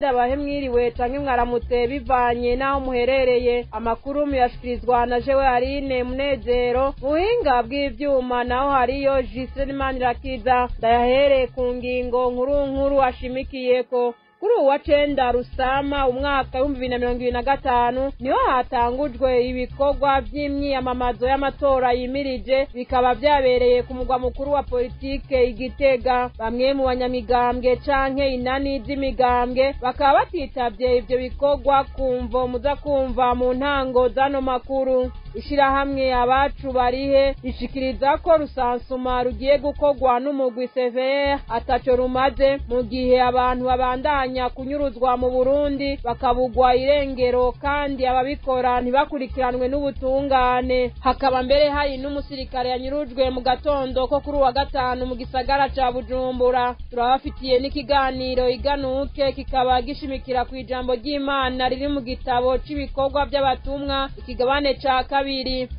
Ndabahe mwiriwe canke mwaramutse bivanye naho muherereye. Amakuru muyashikirizwa na jewe Aline Munezero, buhinga bw'ivyuma naho hariyo Justin Manirakiza. Ndayahereye ku ngingo nkuru nkuru ashimikiyeko. Kuri uwa cenda Rusama umwaka 2025 niho hatangujwe ibikorwa vy'imyiyamamazo y'amatora yimirije, bikaba vyabereye ku mugwa mukuru wa politike Igitega. Bamwe mu banyamigambwe canke inani z'imigambwe bakaba batitavye ivyo bikorwa kumvo muza kumva mu ntango z'ano makuru. Ishirahamwe Abacu Barihe rishikiriza ko rusansuma rugiye gukorwa n'umugwi CVR ataco rumaze, mu gihe abantu babandanya kunyuruzwa mu Burundi bakabugwa irengero kandi ababikora ntibakurikiranwe n'ubutungane. Hakaba mbere hari n'umusirikare yanyurujwe mu gatondo ko kuri uwa gatanu mu gisagara ca Bujumbura. Turabafitiye n'ikiganiro Iganuke, kikaba gishimikira ku ijambo ry'Imana riri mu gitabo c'ibikorwa vy'abatumwa, ikigabane ca kabiri.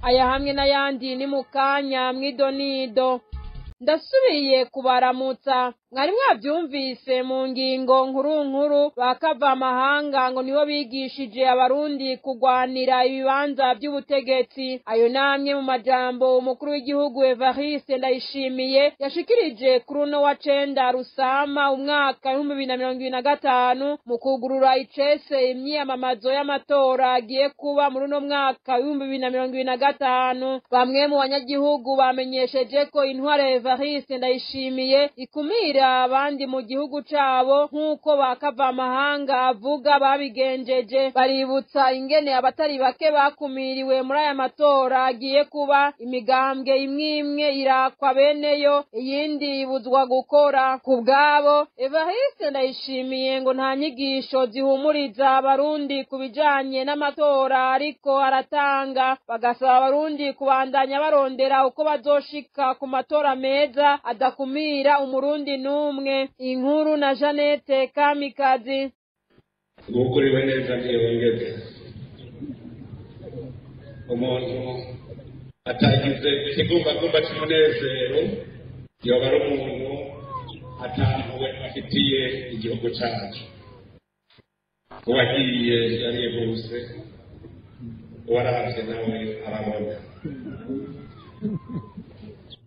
Aya hamwe n'ayandi ni mu kanya mw'idonido. Ndasubiye kubaramutsa. Mwari mwavyumvise mu ngingo nkuru nkuru, bakava amahanga ngo nibo bigishije abarundi kugwanira ibibanza vy'ubutegetsi. Ayo namwe mu majambo umukuru w'igihugu Evariste Ndayishimiye yashikirije kuri uno wa cenda Rusama umwaka 2025 mu kugurura icese imyiyamamazo y'amatora agiye kuba muri uno mwaka 2025. Bamwe mu banyagihugu bamenyesheje ko intwaro Evariste Ndayishimiye ikumira abandi mu gihugu cabo nk'uko bakava amahanga avuga babigenjeje. Baributsa ingene abatari bake bakumiriwe muri aya matora agiye kuba, imigambwe imwe imwe irakwa beneyo, iyindi ibuzwa gukora. Ku bwabo Evariste Ndayishimiye ngo nta nyigisho zihumuriza abarundi ku bijanye n'amatora ariko aratanga, bagasaba abarundi kubandanya barondera uko bazoshika ku matora meza adakumira umurundi n'umwe. Inkuru na Jeannette Kamikazi. Gukuriwe neza ntiyongeze umuntu atagize ikigumbagumba cy'umunezero yoba ari umuntu atampuwe afitiye igihugu cyacu. Uwagiye yarihuse, uwaravye nawe arabona.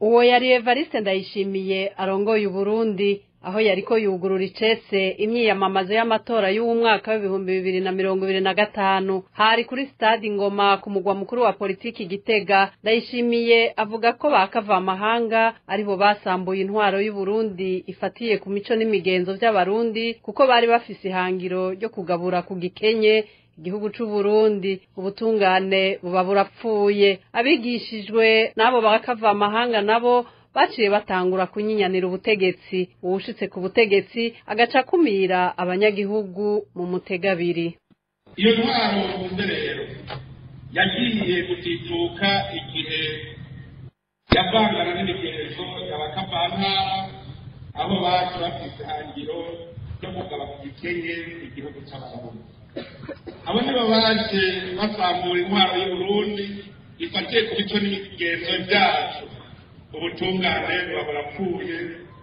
Uwo yari Evariste Ndayishimiye arongoye Uburundi, aho yariko yugurura icese imyiyamamazo y'amatora y'uwu mwaka w'2025. Hari kuri stade Ingoma ku mugwa mukuru wa politiki Gitega. Ndayishimiye avuga ko bakava amahanga aribo basambuye intwaro y'Uburundi ifatiye ku mico n'imigenzo vy'abarundi, kuko bari bafise ihangiro ryo kugabura ku gikenye igihugu c'Uburundi. Ubutungane buba burapfuye. Abigishijwe n'abo bakava amahanga nabo baciye batangura kunyinyanira ubutegetsi. Uwushitse ku butegetsi agaca akumira abanyagihugu mu mutegabiri. Iyo ntwaro mvuze rero yagiye gutituka igihe yavangana n'imigenzo y'abakavantara, aho baje bafise ihangiro ryo kugaba ku gikenye igihugu c'abarundi. Abo nibo baje basambura intwaro y'Uburundi ifatiye ku mico n'imigenzo vyacu. Ubutungane buba burapfuye,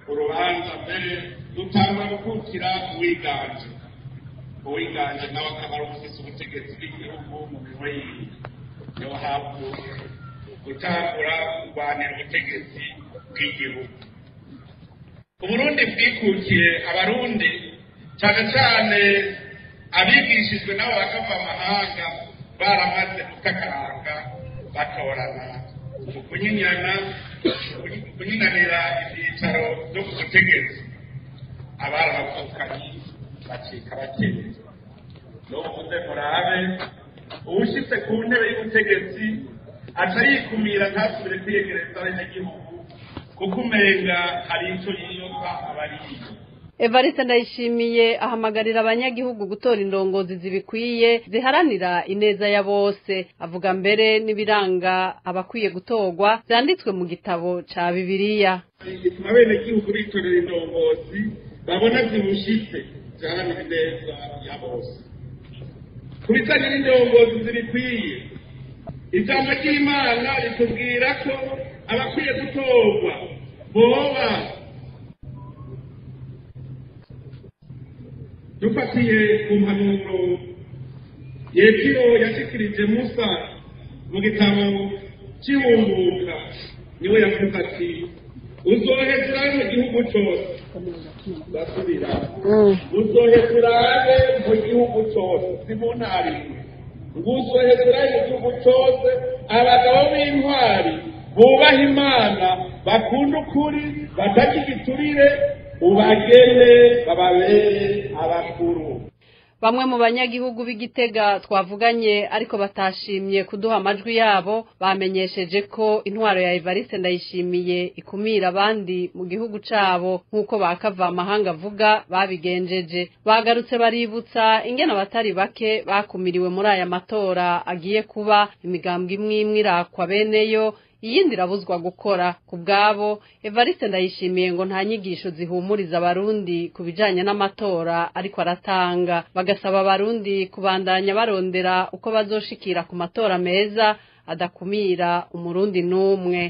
urubanza mbere rutangura gukukira uwiganje. Uwiganje nawe akaba ari ufise ubutegetsi bw'igihugu mu minwe yiwe, niho havuye gutangura kurwanira ubutegetsi bw'igihugu. Uburundi bwikukiye abarundi cane cane abigishijwe n'abo bakava amahanga baramaze gutakaranga, batorana mu kunyinyana, kunyinanira ivyicaro vyo ku butegetsi. Abari abavukanyi bacika bakeya. N'ubu murabe uwushitse ku ntebe y'ubutegetsi aca yikumira ntasubire kwiyegereza abanyagihugu, kuko umenga hari ico yiyoka abariye. Evariste Ndayishimiye ahamagarira abanyagihugu gutora indongozi zibikwiye ziharanira ineza ya bose. Avuga mbere n'ibiranga abakwiye gutorwa vyanditswe mu gitabo ca Bibiliya. Bituma abenegihugu bitorera indongozi babona zibushitse ziharanira ineza ya bose. Ku bijanye n'indongozi zibikwiye, ijambo ry'Imana ritubwira ko abakwiye gutorwa boba Dufatiye ku mpanuro Yetiro yashikirije Musa mu gitabo cy'ihunguka, niwe yavuze ati: "Uzoheza urabe mu gihugu cose." Ndasubira: "Uzoheza urabe mu gihugu cose", si mu ntara imwe, ngo "uzoheza urabe mu gihugu cose abagabo b'intwari, bubaha Imana, bakunda ukuri, batarya igiturire, ubagene bababere abakuru." Bamwe mu banyagihugu b'Igitega twavuganye ariko batashimye kuduha amajwi yabo, bamenyesheje ko intwaro ya Evariste Ndayishimiye ikumira abandi mu gihugu cabo, nk'uko bakava amahanga avuga babigenjeje. Bagarutse baributsa ingene abatari bake bakumiriwe muri aya matora agiye kuba, imigambwe imwe imwe irakwa beneyo, iyindi irabuzwa gukora. Ku bwabo, Evariste Ndayishimiye ngo nta nyigisho zihumuriza Abarundi ku bijanye n'amatora ariko aratanga. Bagasaba Abarundi kubandanya barondera uko bazoshikira ku matora meza adakumira Umurundi n'umwe.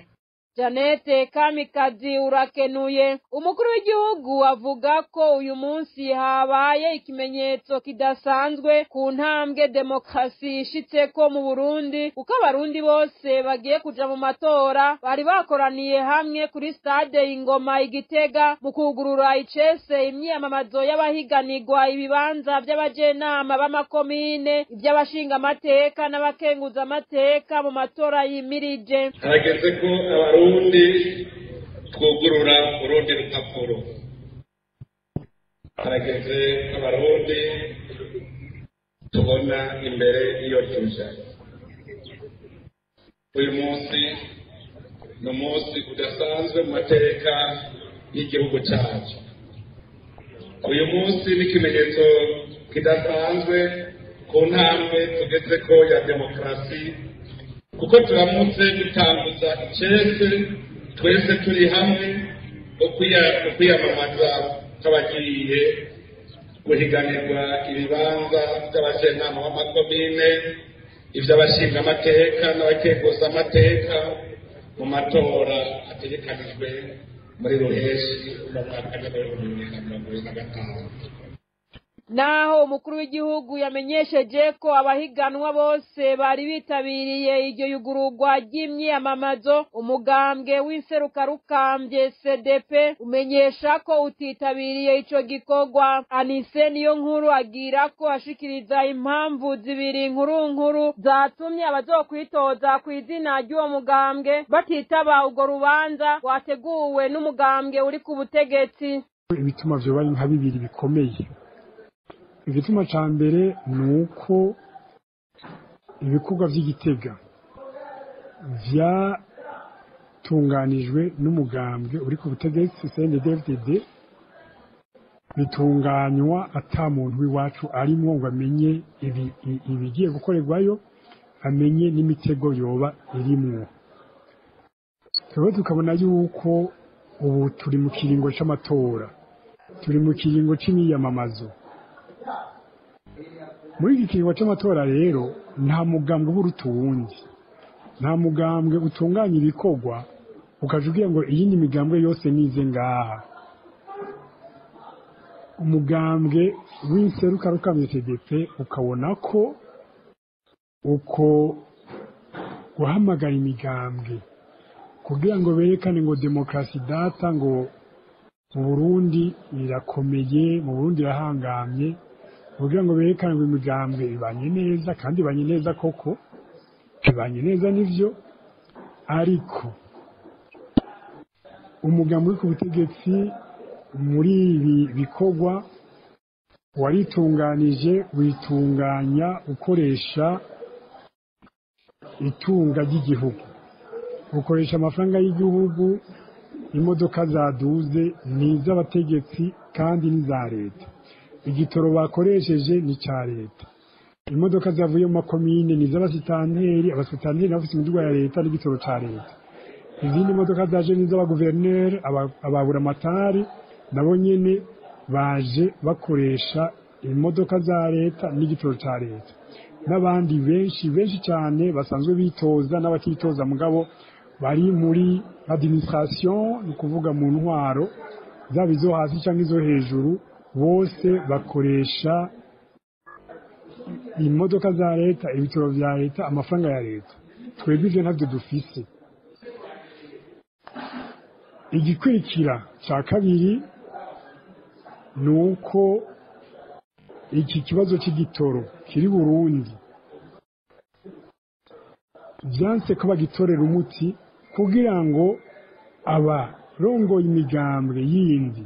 Janete Kamikazi, urakenuye. Umukuru w'igihugu avuga ko uyu munsi habaye ikimenyetso kidasanzwe ku ntambwe demokarasi ishitseko mu Burundi, kuko Abarundi bose bagiye kuja mu matora. Bari bakoraniye hamwe kuri stade Ingoma Igitega mu kugurura icese imyiyamamazo y'abahiganirwa ibibanza vy'abajenama b'amakomine, ivy'abashingamateka n'abakenguzamateka mu matora yimirije. Harageze ko Abarundi twugurura urundi rupapuro. Harageze ko Abarundi tubona imbere iyo tuja. Uyu munsi ni umunsi udasanzwe mu mateka y'igihugu cyacu. Uyu munsi ni ikimenyetso kidasanzwe ku ntambwe tugezeko ya demokarasi, kuko turamutse dutambuza icese twese turi hamwe ukwiyamamaza kw'abagiye guhiganirwa ibibanza by'abajenama b'amakomine, ivy'abashingamateka n'abakenguzamateka mu matora ategekanijwe muri ruheshi mu mwaka w'2025. Naho umukuru w'igihugu yamenyesheje ko abahiganwa bose bari bitabiriye iryo yugururwa ry'imyiyamamazo, umugambwe w'inserukarukambye CDP umenyesha ko utitabiriye ico gikorwa. Anise Niyo Nkuru agira ko ashikiriza impamvu zibiri nkuru nkuru zatumye abazokwitoza ku izina ry'uwo mugambwe batitaba urwo rubanza rwateguwe n'umugambwe uri ku butegetsi. Ibituma vyoba ari nka bibiri bikomeye. Igituma ca mbere ni uko ibikorwa vy'Igitega vyatunganijwe n'umugambwe uri ku butegetsi CNDD-FDD, bitunganywa ata muntu w'iwacu arimwo ngo amenye ibigiye gukorerwayo, amenye n'imitego yoba irimwo. Twebwe tukabona yuko ubu turi mu kiringo c'amatora, turi mu kiringo c'imyiyamamazo. Muri iki kiringo c'amatora rero, nta mugambwe uba uruta uwundi, nta mugambwe utunganya ibikorwa ukaja ugira ngo iyindi migambwe yose nize ngaha. Umugambwe w'inserukarukamye CDP ukabona ko uko guhamagara imigambwe kugira ngo berekane ngo demokarasi data ngo mu Burundi irakomeye, mu Burundi irahangamye, kugira ngo berekane ngo imigambwe ibanye neza, kandi ibanye neza koko, ibanye neza nivyo, ariko umugambi uri ku butegetsi muri ibi bikorwa waritunganije, witunganya ukoresha itunga ry'igihugu, ukoresha amafaranga y'igihugu. Imodoka zaduze ni iz'abategetsi kandi n'iza leta, igitoro bakoresheje ni icya leta, imodoka zavuye mu makomine ni iz'abasitanteri, abasitanteri nabo bafite imiduga ya leta n'igitoro cya leta, izindi modoka zaje ni iz'abaguverineri, ababuramatari nabo nyene baje bakoresha imodoka za leta n'igitoro cya leta, n'abandi benshi benshi cyane basanzwe bitoza n'abatitoza mugabo bari muri administration, ni ukuvuga mu ntwaro zaba izo hasi cyangwa izo hejuru. Bose bakoresha imodoka za leta, ibitaro vya leta, amafaranga ya leta. Twebwe ivyo ntabyo dufise. Igikurikira cya kabiri ni uko iki kibazo cy'igitoro kiri Burundi byanse ko bagitorera umuti kugira ngo abarongoye imigambwe yindi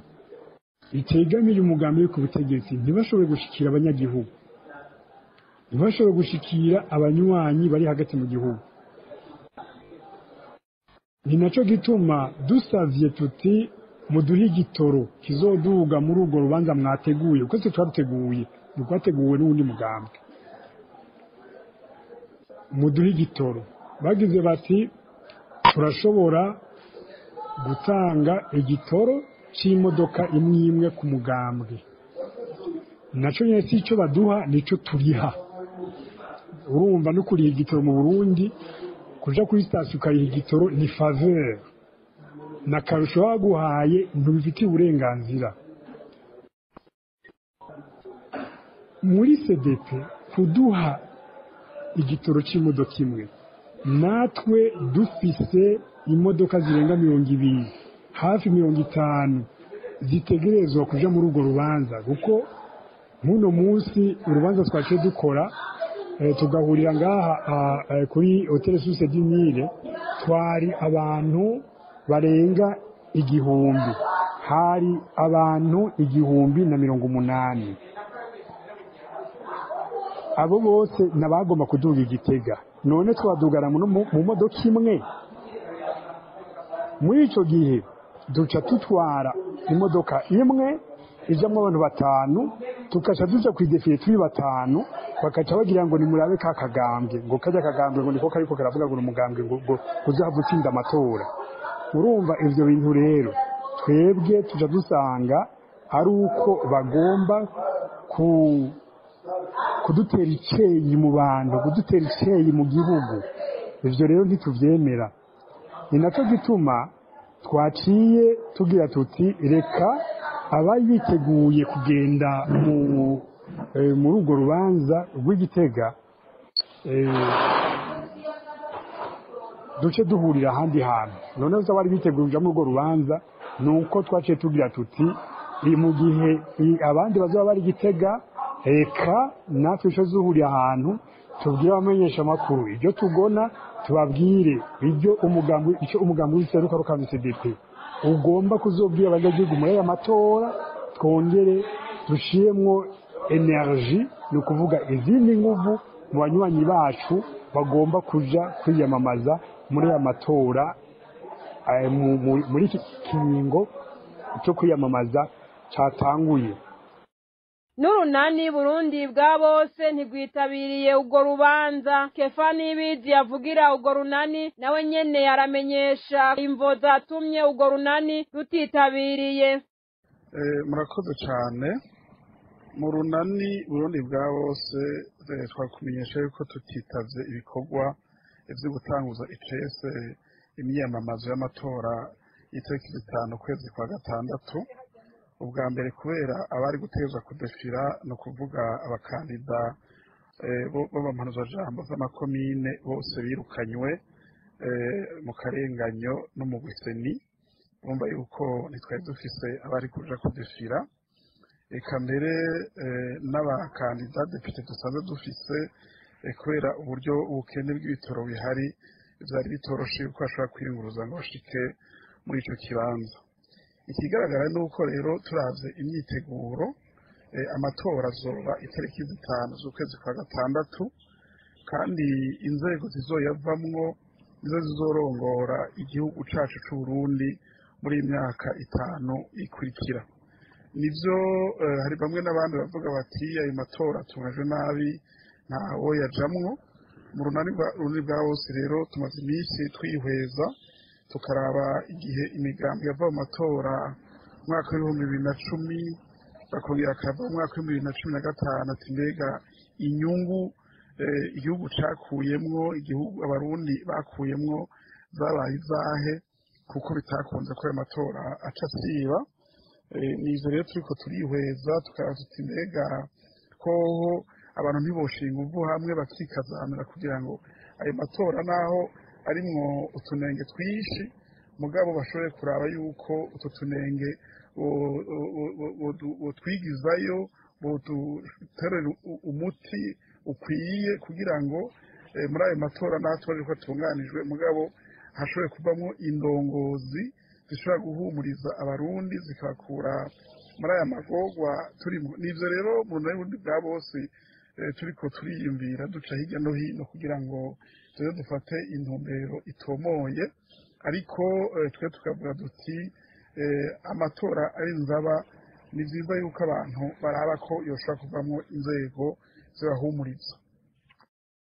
itegamiye umugambi ku butegetsi ntibashobore gushikira abanyagihugu, ntibashobore gushikira abanywanyi bari hagati mu gihugu. Ni nacyo gituma dusavye tuti muduhe igitoro kizoduga muri urwo rubanza mwateguye, kuko twe twaruteguye, rwateguwe n'uwundi mugambwe. Muduhe igitoro. Bagize bati turashobora gutanga igitoro c'imodoka imwe imwe ku mugambwe. Naco nyene si ico baduha, nico turiha. Urumva no kuriha igitoro mu Burundi, kuja kuri sitasiyo ukariha igitoro ni faveur, na karusho baguhaye ntubifitiye uburenganzira. Muri CDP kuduha igitoro c'imodoka imwe, natwe dufise imodoka zirenga 20, hafi 50 zitegerezwa kuja muri urwo rubanza, kuko nk'uno munsi urubanza twaciye dukora tugahurira ngaha kuri Hotel Source du Nil, twari abantu barenga 1000, hari abantu 1080. Abo bose nabagomba kuduga Igitega, none twadugana mu modoka imwe. Muri ico gihe duca tutwara imodoka imwe ijamwo abantu 5, tukaca duca kwidefire turi 5, bakaca bagira ngo nimurabe ka kagambwe, ngo kajya kagambwe ngo niko kariko karavuga ngo umugambwe ngo uzahava utsinda amatora. Urumva ivyo bintu rero twebwe tuja dusanga ari uko bagomba kudutera iceyi mu bantu, kudutera iceyi mu gihugu. Ivyo rero ntituvyemera. Ni naco gituma twaciye tugira tuti reka abari biteguye kugenda muri urwo rubanza rw'Igitega, duce duhurira ahandi hantu. Noneho abari biteguye kuja muri urwo rubanza, nuko twaciye tugira tuti mu gihe abandi bazoba bari Gitega, reka natwe ico zuhurira ahantu tubwire abamenyesha amakuru ibyo tugona, tubabwire ibyo umugambi, icyo umugambi w'iseruka rukambi CDP ugomba kuzobwira abanyagihugu muri aya matora, twongere dushiremwo energy, ni ukuvuga izindi nguvu mu banywanyi bacu bagomba kuja kwiyamamaza muri aya matora, muri iki kiringo cyo kwiyamamaza catanguye. N'urunani Burundi bwa bose ntigwitabiriye urwo rubanza. Kefa Nibizi yavugira urwo runani nawe nyene yaramenyesha imvo zatumye urwo runani rutitabiriye. Murakoze cyane. Mu runani Burundi bwa bose twakumenyesha yuko tutitavye ibikorwa vyo gutanguza icese imyiyamamazo y'amatora y'itariki 5 ukwezi kwa 6. Ubwa mbere kubera abari gutezwa kudefira, no kuvuga abakandida b'abamanuzajambo z'amakomine bose birukanywe mu karenganyo no mu guseni, bumva yuko ntitwari dufise abari kuja kudefira. Eka mbere n'abakandida depite dusanzwe dufise, kubera uburyo ubukene bw'ibitoro bihari, vyari bitoroshe yuko bashobora kwiyunguruza ngo bashike muri ico kibanza. Ikigaragara ni uko rero turavye imyiteguro, amatora azoba itariki 5 z'ukwezi kwa 6, kandi inzego zizoyavamwo nizo zizorongora igihugu cacu c'Uburundi muri iyi myaka 5 ikurikira. Nivyo hari bamwe n'abandi bavuga bati ayo matora atunganyijwe nabi, ntawo yajamwo. Mu runani bwa bose rero tumaze iminsi twihweza, tukaraba igihe imigambi yava mu matora mu mwaka w'2010, bakongera akava mu mwaka w'2015, ati mbega inyungu igihugu cakuyemwo, igihugu abarundi bakuyemwo zabaye izahe, kuko bitakunze ko ayo matora aca asiba. Nivyo rero turiko turihweza, tukaba tuti mbega koho abantu ntiboshinga uvu hamwe bakikazanira kugira ngo ayo matora naho arimwo utunenge twinshi, mugabo bashobore kuraba yuko utwo tunenge botwigizayo, boduterera umuti ukwiye kugira ngo muri ayo matora naho ko atunganijwe, mugabo hashobore kuvamo indongozi zishobora guhumuriza Abarundi zikabakura muri aya magorwa turimo. Nivyo rero mu burundi bwa bose turiko turiyumvira duca hirya no hino kugira ngo tuze dufate intumbero itomoye. Ariko twe tukavuga duti amatora ari nzaba, ni vyiza yuko abantu baraba ko yoshobora kuvamwo inzego zibahumuriza.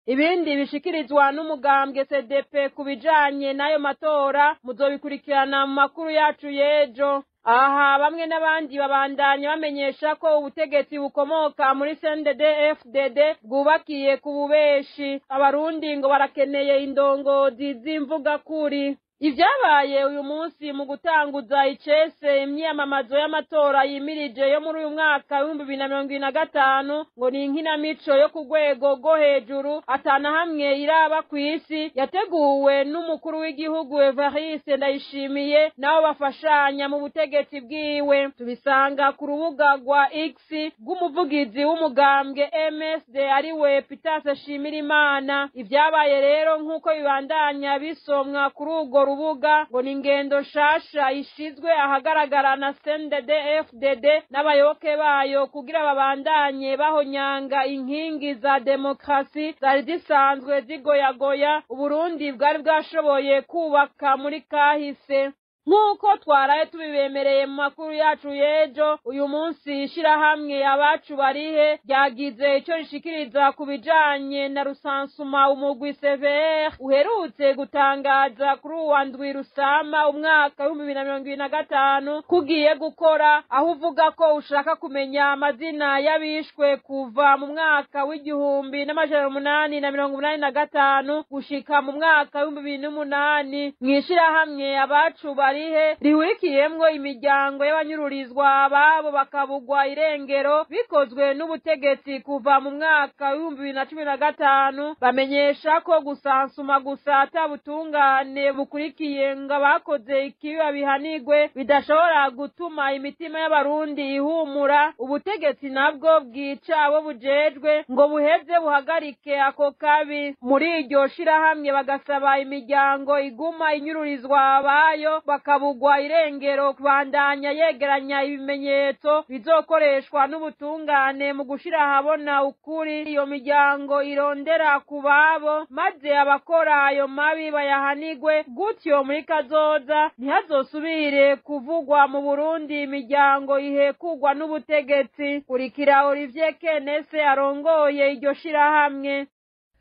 Ibindi bishikirizwa n'umugambwe CDP ku bijanye n'ayo matora muzobikurikirana mu makuru yacu y'ejo. Aha bamwe n'abandi babandanya bamenyesha ko ubutegetsi bukomoka muri CNDD FDD bwubakiye ku bubeshi. Abarundi ngo barakeneye indongozi z'imvugakuri. Ivyabaye uyu munsi mu gutanguza icese imyiyamamazo y'amatora yimirije yo muri uyu mwaka 2025 ngo ni inkinamico yo ku rwego rwo hejuru atana hamwe iraba kw'isi, yateguwe n'umukuru w'igihugu Evariste Ndayishimiye nabo bafashanya mu butegetsi bwiwe. Tubisanga ku rubuga rwa X rw'umuvugizi w'umugambwe MSD ariwe Pitase Shimirimana. Ivyabaye rero nk'uko bibandanya bisomwa kuri urwo rubuga ngo ni ingendo nshasha ishizwe ahagaragara na CNDD FDD n'abayoboke bayo kugira babandanye bahonyanga inkingi za demokrasi zari zisanzwe zigoyagoya Uburundi bwari bwashoboye kubaka muri kahise. Nk'uko twaraye tubibemereye mu makuru yacu y'ejo, uyu munsi ishirahamwe Abacu Barihe ryagize ico rishikiriza ku bijanye na rusansuma umugwi CVR uherutse gutangaza kuri uwa ndwi Rusama umwaka 2025 kugiye gukora, aho uvuga ko ushaka kumenya amazina y'abishwe kuva mu mwaka w'1885 gushika mu mwaka w'2008. Mw'ishirahamwe Abacu Barihe rihurikiyemwo imiryango y'abanyururizwa ababo bakabugwa irengero bikozwe n'ubutegetsi kuva mu mwaka w'2015, bamenyesha ko gusansuma gusa atabutungane bukurikiye ngo abakoze ikibi babihanigwe bidashobora gutuma imitima y'Abarundi ihumura. Ubutegetsi nabwo bwica abo bujejwe ngo buheze buhagarike ako kabi. Muri iryo shirahamwe bagasaba imiryango iguma inyururizwa abayo bakabugwa irengero kubandanya yegeranya ibimenyetso bizokoreshwa n'ubutungane mu gushira ahabona ukuri iyo miryango irondera ku babo, maze abakora ayo mabi bayahanigwe. Gutyo muri kazoza ntihazosubire kuvugwa mu Burundi imiryango ihekugwa n'ubutegetsi. Kurikira Olivier Kenese arongoye iryo shirahamwe.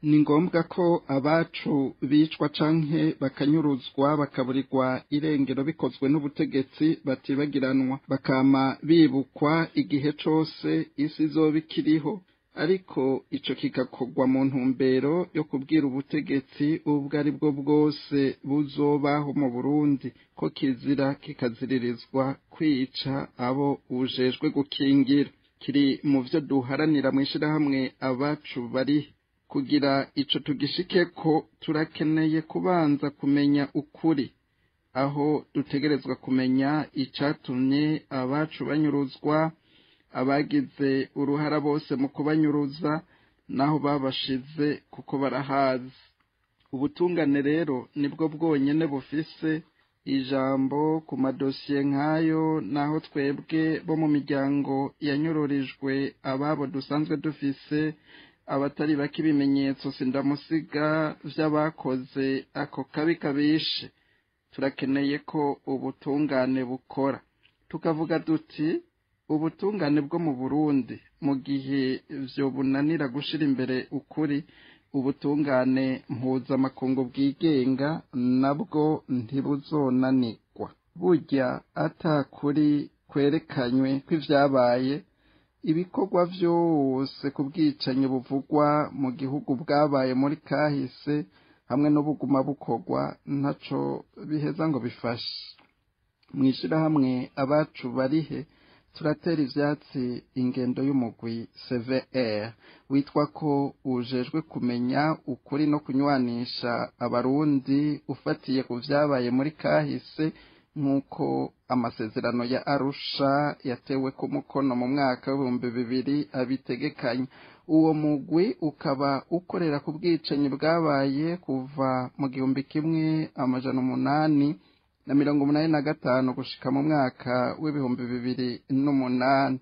Ni ngombwa ko abacu bicwa canke bakanyuruzwa bakaburirwa irengero bikozwe n'ubutegetsi batibagiranwa, bakama bibukwa igihe cose isi izoba ikiriho, ariko ico kigakorwa mu ntumbero yo kubwira ubutegetsi ubwo ari bwo bwose buzobaho mu Burundi ko kizira kikaziririzwa kwica abo ujejwe gukingira. Kiri mu vyo duharanira mw'ishirahamwe Abacu Bari. Kugira ico tugishikeko turakeneye kubanza kumenya ukuri, aho dutegerezwa kumenya icatumye abacu banyuruzwa, abagize uruhara bose mu kubanyuruza naho babashize kuko barahazi. Ubutungane rero nibwo bwonyene bufise ijambo ku madosiye nk'ayo, naho twebwe bo mu miryango yanyururijwe ababo dusanzwe dufise abatari bake ibimenyetso sindamusiga vy'abakoze ako kabi kabishe. Turakeneye ko ubutungane bukora, tukavuga duti ubutungane bwo mu Burundi mu gihe vyo bunanira gushira imbere ukuri, ubutungane mpuzamakungu bwigenga nabwo ntibuzonanirwa. Burya atakuri kwerekanywe kw'ivyabaye, ibikorwa vyose ku bwicanyi buvugwa mu gihugu bwabaye muri kahise hamwe n'ubuguma bukorwa ntaco biheza ngo bifashe. Mw'ishirahamwe Abacu Barihe Turatera ivyatsi ingendo y'umugwi CVR witwa ko ujejwe kumenya ukuri no kunywanisha abarundi ufatiye ku vyabaye muri kahise, nk'uko amasezerano ya Arusha yatewe ku mukono mu mwaka w'2000 abitegekanya. Uwo mugwi ukaba ukorera ku bwicanyi bwabaye kuva mu 1885 gushika mu mwaka w'2008.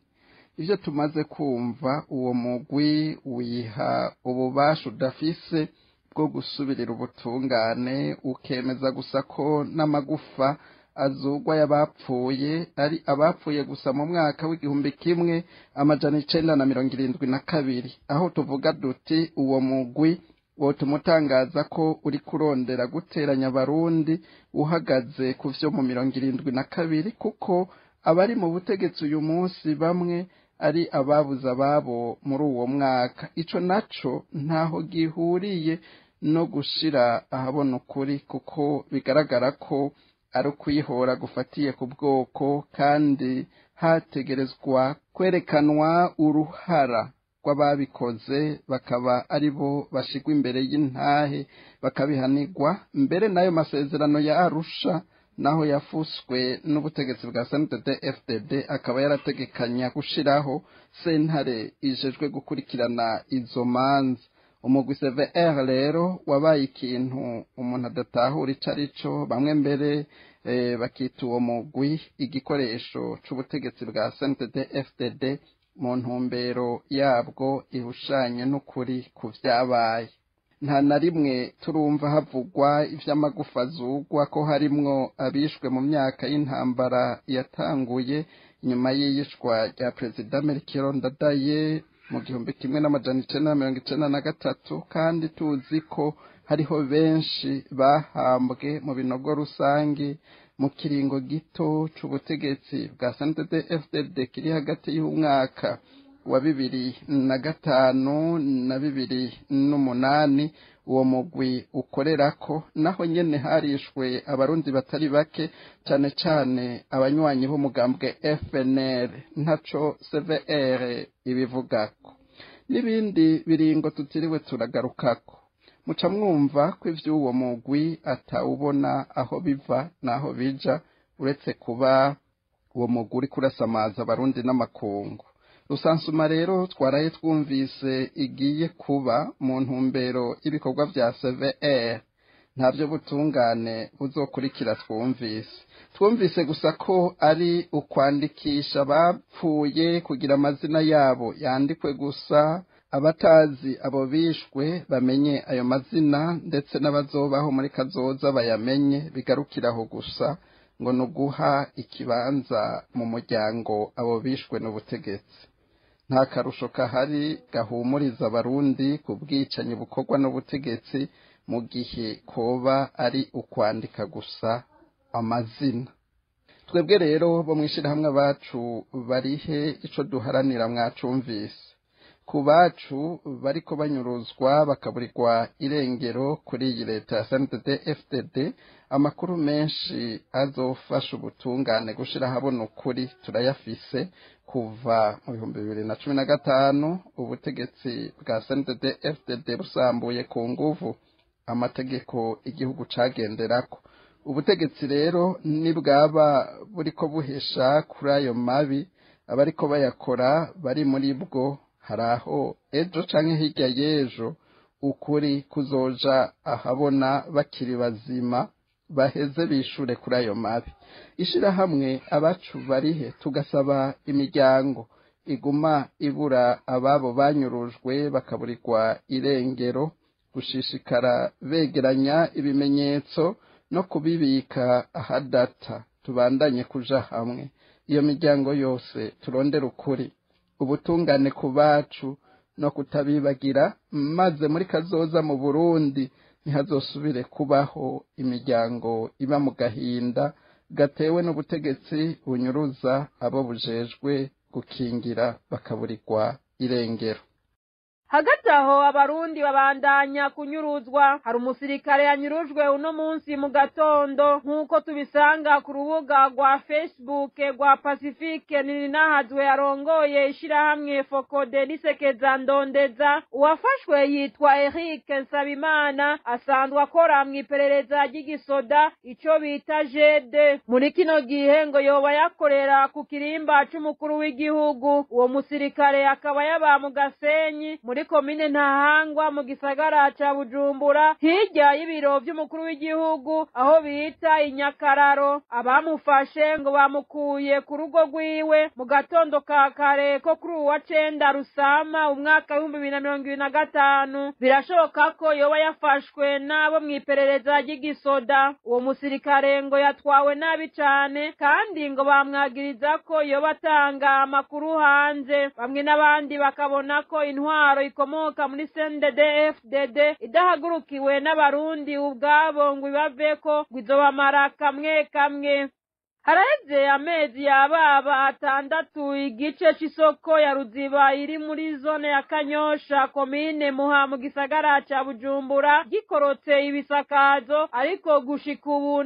Ivyo tumaze kumva, uwo mugwi wiha ububasha udafise bwo gusubirira ubutungane, ukemeza gusa ko n'amagufa azugwa y'abapfuye ari abapfuye gusa mu mwaka w'1972, aho tuvuga duti uwo mugwi wotuma utangaza ko uri kurondera guteranya abarundi uhagaze ku vyo mu 72, kuko abari mu butegetsi uyu munsi bamwe ari ababuze ababo muri uwo mwaka. Ico naco ntaho gihuriye no gushira ahabona ukuri, kuko bigaragara ko ari ukwihora gufatiye ku bwoko, kandi hategerezwa kwerekanwa uruhara rw'ababikoze, bakaba ari bo bashigwa imbere y'intahe bakabihanirwa. Mbere n'ayo masezerano ya Arusha naho yafuswe n'ubutegetsi bwa CNDD FDD akaba yarategekanya gushiraho sentare ijejwe gukurikirana izo manza. Umugwi CVR rero wabaye ikintu umuntu adatahura ico arico, bamwe mbere bakita uwo mugwi igikoresho c'ubutegetsi bwa CNDD FDD mu ntumbero yabwo ihushanye n'ukuri ku vyabaye. Nta na rimwe turumva havugwa ivy'amagufa azugwa ko harimwo abishwe mu myaka y'intambara yatanguye nyuma y'iyicwa rya Perezida Melchior Ndadaye mu 1993, kandi tuzi ko hariho benshi bahambwe mu binogo rusange mu kiringo gito c'ubutegetsi bwa CNDD FDD kiri hagati y'umwaka wa 2005 na 2008. Uwo mugwi ukorerako naho nyene harishwe abarundi batari bake, cane cane abanywanyi b'umugambwe FNL. Ntaco CVR ibivugako n'ibindi biringo tutiriwe turagarukako. Muca mwumva ko ivy'uwo mugwi atawubona aho biva n'aho bija, uretse kuba uwo mugwi uriko urasamaza abarundi n'amakungu. Rusansuma rero twaraye twumvise igiye kuba mu ntumbero y'ibikorwa vya CVR, ntabyo butungane buzokurikira. Twumvise gusa ko ari ukwandikisha abapfuye kugira amazina yabo yandikwe gusa, abatazi abo bishwe bamenye ayo mazina, ndetse n'abazobaho muri kazoza bayamenye, bigarukiraho gusa. Ngo ni uguha ikibanza mu muryango abo bishwe n'ubutegetsi. Nta karusho kahari gahumuriza abarundi ku bwicanyi bukorwa n'ubutegetsi mu gihe koba ari ukwandika gusa amazina. Twebwe rero bo mw'ishirahamwe abacu barihe, ico duharanira mwacumvise. Ku bacu bariko banyuruzwa bakaburirwa irengero kuri iyi leta ya CNDD FDD, amakuru menshi azofasha ubutungane gushira ahabona ukuri turayafise. Kuva mu 2015 ubutegetsi bwa CNDD FDD busambuye ku nguvu amategeko igihugu cagenderako, ubutegetsi rero nibwaba buriko buhesha kuri ayo mabi abariko bayakora bari muri bwo, hari aho ejo canke hirya y'ejo ukuri kuzoja ahabona bakiri bazima, baheze bishure kuri ayo mabi. Ishirahamwe abacu barihe tugasaba imiryango iguma ibura ababo banyurujwe bakaburirwa irengero gushishikara begeranya ibimenyetso no kubibika ahadata. Tubandanye kuja hamwe iyo miryango yose, turondere ukuri, ubutungane ku bacu no kutabibagira, maze muri kazoza mu Burundi ntihazosubire kubaho imiryango iba mu gahinda gatewe n'ubutegetsi bunyuruza abo bujejwe gukingira bakaburirwa irengero. Hagati aho abarundi babandanya kunyuruzwa. Hari umusirikare yanyurujwe uno munsi mu gatondo nk'uko tubisanga ku rubuga rwa Facebook rwa Pacifique Nininahazwe yarongoye ishirahamwe Fokode n'isekeza ndondeza. Uwafashwe yitwa Eric Nsabimana, asanzwe akora mw'iperereza ry'igisoda ico bita GD. Muri kino gihe ngo yoba yakorera ku kirimba c'umukuru w'igihugu. Uwo musirikare akaba yaba mu Gasenyi muri komine Ntahangwa mu gisagara ca Bujumbura, hirya y'ibiro vy'umukuru w'igihugu aho bita Inyakararo. Abamufashe ngo bamukuye ku rugo rwiwe mu gatondo ka kare ko kuri uwa 9 Rusama umwaka 2025. Birashoboka ko yoba yafashwe n'abo mw'iperereza ry'igisoda. Uwo musirikare ngo yatwawe nabi cane, kandi ngo bamwagiriza ko yoba atanga amakuru hanze. Bamwe n'abandi bakabona ko intwaro ikomoka muri CNDD-FDD idahagurukiwe n'abarundi ubwabo ngo ibaveko, ngo izobamara kamwe kamwe. Haraheze amezi yababa 6 igice c'isoko ya Ruziba iri muri zone ya Kanyosha komine Muha mu gisagara ca Bujumbura gikorotse ibisakazo, ariko gushika ubu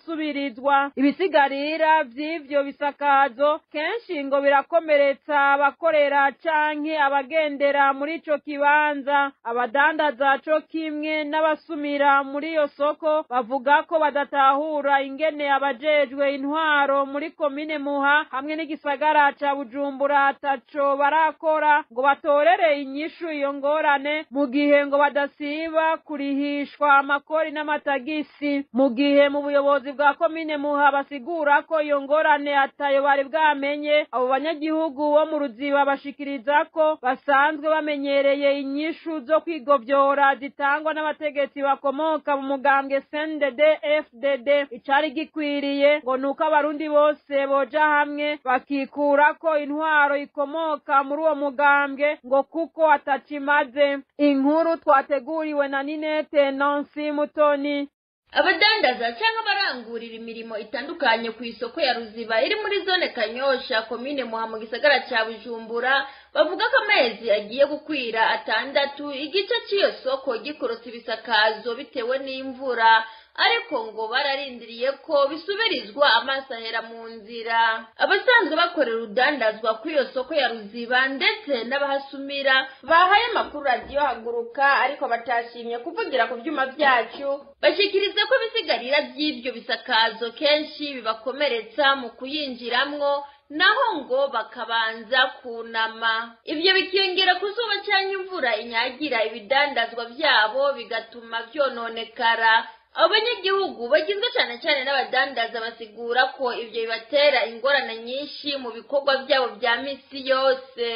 ntibirasubirizwa. Ibisigarira vy'ivyo bisakazo kenshi ngo birakomeretsa abakorera canke abagendera muri ico kibanza. Abadandaza co kimwe n'abasumira muri iyo soko bavuga ko badatahura ingene abajejwe intwaro muri komine Muha hamwe n'igisagara ca Bujumbura ataco barakora ngo batorere inyishu iyo ngorane, mu gihe ngo badasiba kurihishwa amakori n'amatagisi. Mu gihe mu buyobozi bwa komine Muha basigura ko iyo ngorane atayo bari bwamenye, abo banyagihugu bo mu Ruziba bashikiriza ko basanzwe bamenyereye inyishu zo kwigovyora zitangwa n'abategetsi bakomoka mu mugambwe CNDD-FDD. Icari gikwiriye ngo nuko abarundi bose boja hamwe bakikura ko intwaro ikomoka muri uwo mugambwe ngo kuko atacimaze. Inkuru twateguriwe na Ninete Nancy Mutoni. Abadandaza cyangwa abarangurira imirimo itandukanye ku isoko ya Ruziba iri muri zone Kanyosha komine Muha mu gisagara ca Bujumbura bavuga ko amezi agiye gukwira 6 igice cy'iyo soko gikorotse ibisakazo bitewe n'imvura, ariko ngo bararindiriye ko bisubirizwa amaso ahera mu nzira. Abasanzwe bakorera urudandazwa kuri iyo soko ya Ruziba ndetse n'abahasumira bahaye amakuru radiyo Haguruka, ariko batashimye kuvugira ku vyuma vyacu, bashikiriza ko ibisigarira by'ivyo bisakazo kenshi bibakomeretsa mu kuyinjiramwo, naho ngo bakabanza kunama. Ivyo bikiyongera ku zuba canke imvura inyagira ibidandazwa vyabo bigatuma vyononekara. Abanyagihugu bagizwe cyane cyane n'abadandaza basigura ko ivyo bibatera ingorane nyinshi mu bikorwa byabo vya misi yose.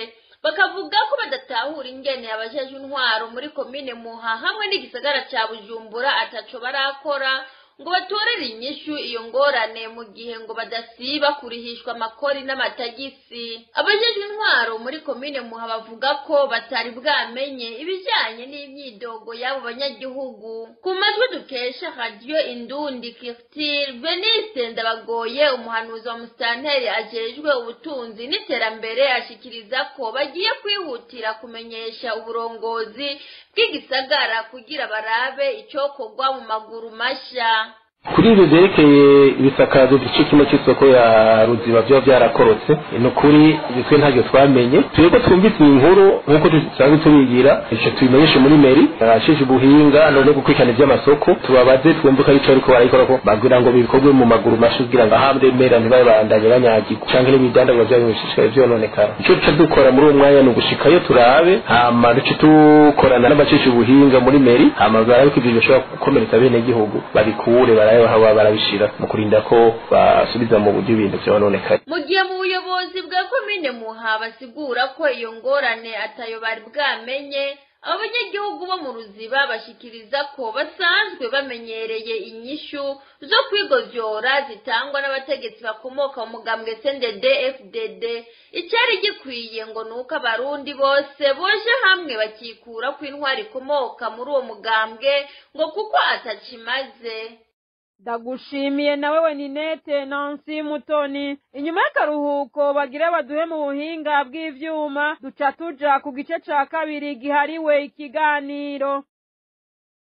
Bakavuga ko badatahura ingene abajeje intwaro muri komine Muha hamwe n'igisagara ca Bujumbura ataco barakora ngo batorere inyishu iyo ngorane, mu gihe ngo badasiba kurihishwa amakori n'amatagisi. Abajejwe intwaro muri komine Muha bavuga ko batari bwamenye ibijanye n'imyidogo y'abo banyagihugu. Ku majwi dukesha Radio Indundi Kirtir, Veniste Ndabagoye, umuhanuzi wa musitanteri ajejwe ubutunzi n'iterambere, ashikiriza ko bagiye kwihutira kumenyesha uburongozi bw'igisagara kugira barabe icokorwa mu maguru masha. Kuri ibyo byerekeye ibisakazo igice kimwe cy'isoko ya Ruziba byo byarakorotse, ni ukuri twe ntacyo twamenye. Twebwe twumvise iyi nkuru nk'uko dusanzwe tubigira, icyo tubimenyeshe muri meri abashije ubuhinga none gukurikirana iby'amasoko, tubabaze twumve ko aricyo ariko barayikora, ko bagira ngo bikorwe mu maguru masha kugira ngo ahambe mera ntibabandanye banyagirwa canke n'ibidandazwa byabo bishishikaye vyononekara. Ico duca dukora muri uwo mwanya ni ugushikayo turabe, hama duce dukorana n'abashije ubuhinga muri meri, hama barabe ko ivyo bishobora gukomeretsa abenegihugu babikure barabe barabishira mu kurinda ko basubiza mu buryo ibintu vyononekaye. Mu gihe mu buyobozi bwa komine Muha basigura ko iyo ngorane atayo bari bwamenye, abanyagihugu bo mu Ruziba bashikiriza ko basanzwe bamenyereye inyishu zo kwigovyora zitangwa n'abategetsi bakomoka mu mugambwe CNDD-FDD. Icari gikwiye ngo nuko abarundi bose boje hamwe bakikura ko intwari ikomoka muri uwo mugambwe ngo kuko atacimaze. Ndagushimiye na wewe Ninete Nancy Mutoni. Inyuma y'akaruhuko bagira baduhe mu buhinga bw'ivyuma, duca tuja ku gice ca kabiri gihariwe ikiganiro.